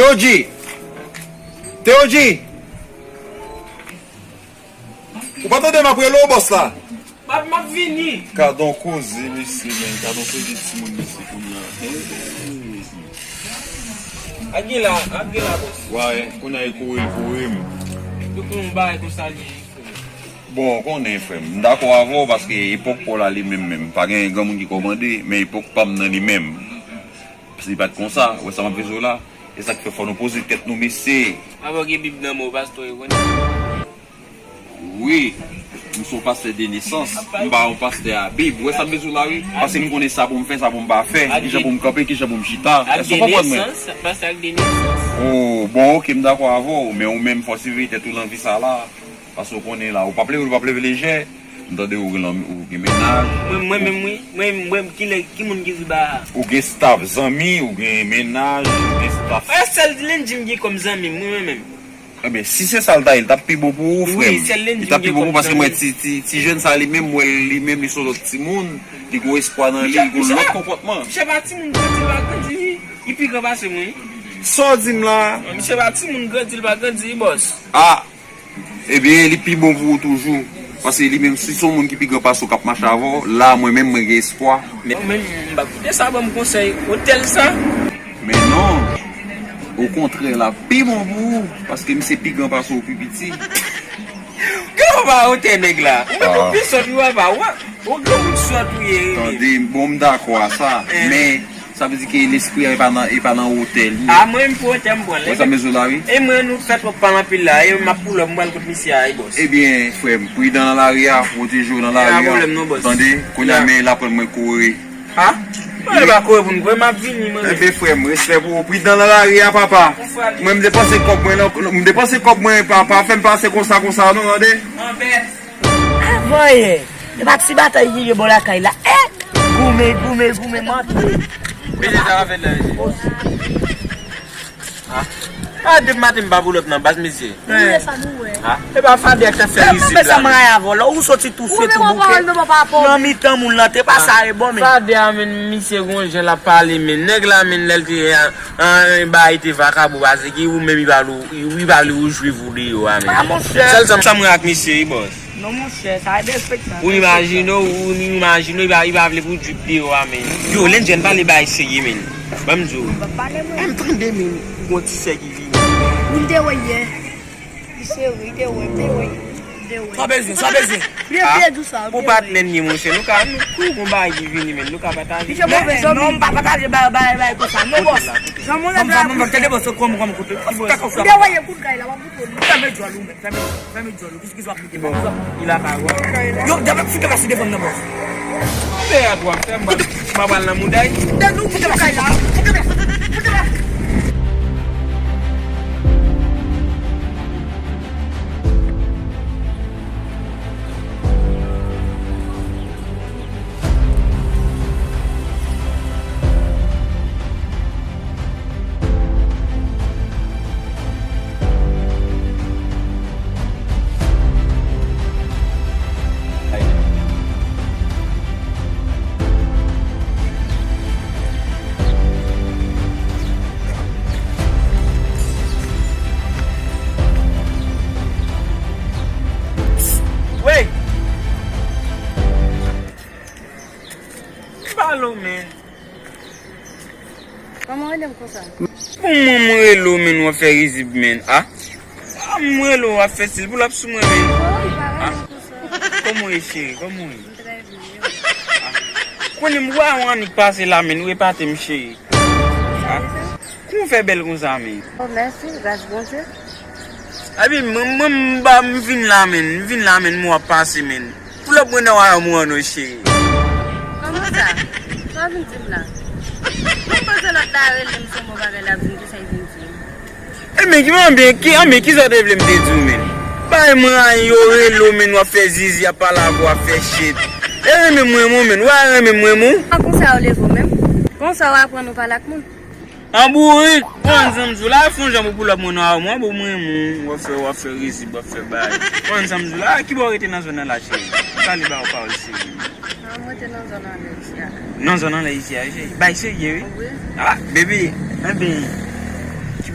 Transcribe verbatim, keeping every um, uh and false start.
Teodji! Teodji! Ou pa tande m ap rele w, bòs la? Papi, m ap vini. Gadon koze, mesye, men. Gadon koze timoun, mesye, kounye a. Ak gen la, ak gen la, bòs. Wè, kounye a, e kore l kore m. Yo konnen yon bagay konsa li ye, frè m. Bon, ou konnen, frè m. M dakò avè w paske epòk pa w la li menm menm. Pa gen granmoun ki kòmande, men epòk pa m nan li menm. Paske li pa t konsa. Ou wè sa m ap vin di w la? E sa k fè fò nou poze tèt nou, mesye. Avè w gen Bib nan men w, pastè, ou konnen. Wi, m se yon pastè de nesans. M pa yon pastè a Bib. Ou wè sa m bezwen la, wi? Paske m konnen sa pou m fè, sa pou m pa fè. Kijan pou m kanpe, kijan pou m chita. Èske w konprann mwen? Pastè ak de nesans. Oh, bon, oke, m dakò avè w, men ou menm fò w siveye tèt ou nan vi sa la. Paske w konnen la, ou p ap leve, ou p ap leve lejè. M tande ou gen, ou gen mennaj. Mwen, mwen menm, wi. Mwen, mwen, ki lè, ki moun ki di ba? Ou gen staff, zanmi, ou gen mennaj, ou gen staff. E sèl Lendji m gen kòm zanmi m, wi, mwen menm. Enben, si se sa l ta ye, l t ap pi bon pou ou, frè m. Wi, sèl Lendji m gen kòm zanmi. Li t ap pi bon pou ou, paske mwen, ti, ti, ti jèn sa, li menm, m wè li menm, li se yon lòt timoun, li gen yon espwa nan li, li gen yon lòt konpòtman. Misye pa timoun, grandi l pa grandi, wi. Li pi gran pase mwen, wi. Sa w di m la? Misye pa timoun, grandi l pa grandi, wi, bòs. Ah! Ebyen, li pi bon pou ou toujou. Paske li menm, si se yon moun ki pi gran pase w k ap mache avè w, la, mwen menm, mwen gen espwa. Men mwen menm, m p ap kite sa ban m konsèy otèl sa. Men non. Okontrè, l ap pi bon pou ou. Paske misye pi gran pase w, pi piti. Gade w pa otè nèg la. Ou menm ou pi sòt, wi, papa. Ou, ou granmoun sòt ou ye, wi. Tande, bon, m dakò a sa. Men, Sa vle di ke lespri a e pa nan, e pa nan wotè li. A, mwen, m pou wotè, m pran l. Wè sa m bezwen la, wi. E mwen, nou fè twòp pale anpil la. E m ap pull up, m pral kot misye a, e bòs. Ebyen, frè m, pridan nan lari a, pwoteje w nan lari a. Pa pwoblèm non, bòs. Tande, kounye a, men l ap pran mwen kore. A? Mwen pa kore pou n kore, m ap vini, mwen menm. Enben, frè m, respè pou ou. Pridan nan lari a, papa. Mwen, m depanse kòb mwen, non, m depanse kòb mwen, pa, pa fè m pase konsa, konsa, non, tande? Anbèt. Avanyè, e pa ti batay ki gen bò lakay la. Eh! Goumen, goumen, goumen, m antre. Mesye, sa va fèt la, mesye? Ah. Ah, depi maten m pa pull up nan baz, mesye. Ou wè sa nou wè. Ah. E pa Fabien k t ap fè rizib la, men. Sa m rayi avè w la, ou soti tou fre tou bouke. Nan mitan moun lan, te pa sa e bon, men. Fabien a, men, misye gon jan l ap pale, men. Nèg la, men, lè l te, ah, ah, bagay te vakabon, paske ou menm, li pa vle, li pa vle ou jwiv ou deyò a, men. Ah, monchè. Sèl sa m, sa m wè ak misye, wi, bòs. Non, monchè, sa derespektan. Ou imajine w, ou imajine w, li pa, li pa vle pou w drip deyò a, men. Yo, Lendjèn pale bagay serye, men. Ban m di w. Mwen pa pale, mwen. M tande, men, ou gon ti sè ki vini. Wi, m te wè yè. Li serye, li te wè, m te wè. M te wè. Sa w bezwen, sa w bezwen. Li te di w sa, m te wè. Pou patnè n ye, monchè, nou ka, nou, kou gon bagay ki vini, men, nou ka pataje. Misye move, zanmi. Non, m pa pataje bagay, bagay, bagay konsa. Non, bòs. Zanmi, ou la. Zanmi, zanmi, tande, bòs, kòm, kòm, koute. M te wè yè kout kay la, w ap koute. Fèmen djòl ou, men. Fèmen, fèmen djòl ou. Kisa, kisa w ap mete? Bon, il a pa wè. Yo, djab ap fout kase devan nan, bòs. Mwen a twa fè, m pa, m pa pral nan mouda. Dèyè nou, fout kase. Fout kase. Fout kase. Wey! Balo, men. Kòman w rele m konsa? Pou mwen, mwen rele w, men, w ap fè rizib, men. A? A, mwen rele w, w ap fè stil pou l ap sou mwen, men. Oh, li pa rele m konsa. Kòman w ye, cheri? Kòman w ye? M trè byen. A. Konnen m wè w annik pase la, men, ou epate m, cheri. A? Kòman w fè bèl konsa, men? Oh, mèsi, gras Bondye. Epi mwen, mwen, m ba, m vin la, men. M vin la, men, m wè w ap pase, men. Pull up mwen nan wayòm ou an non, cheri. Kòman sa? Sa w vin di m la? Mwen panse lòt la rele m sou mo bagay la, ap di m kisa l vin di m. Ebyen, ki, anben, ki, anben, kisa w te vle m te di w, men? Bay mwen anyen, yo rele w, men, w ap fè zizi, ap pale avè w, ap fè shit. E renmen mwen, mwen, men. Ou pa renmen mwen, mwen? Konsa yo leve w menm? Konsa w aprann ou pale ak moun? An bourik, konn sa m di w la, fè yon jan pou pull up mwen nan wayòm ou an, bon, mwen, mwen, w ap fè, w ap fè rizib, w ap fè bagay. Konn sa m di w la, ki bò w rete nan zòn nan la, cheri? M pale ba w pawòl serye. An, m rete nan zòn anlè isi a. Nan zòn anlè isi a, cheri? Bagay serye, wi. Wi. A, baby, enben, ki,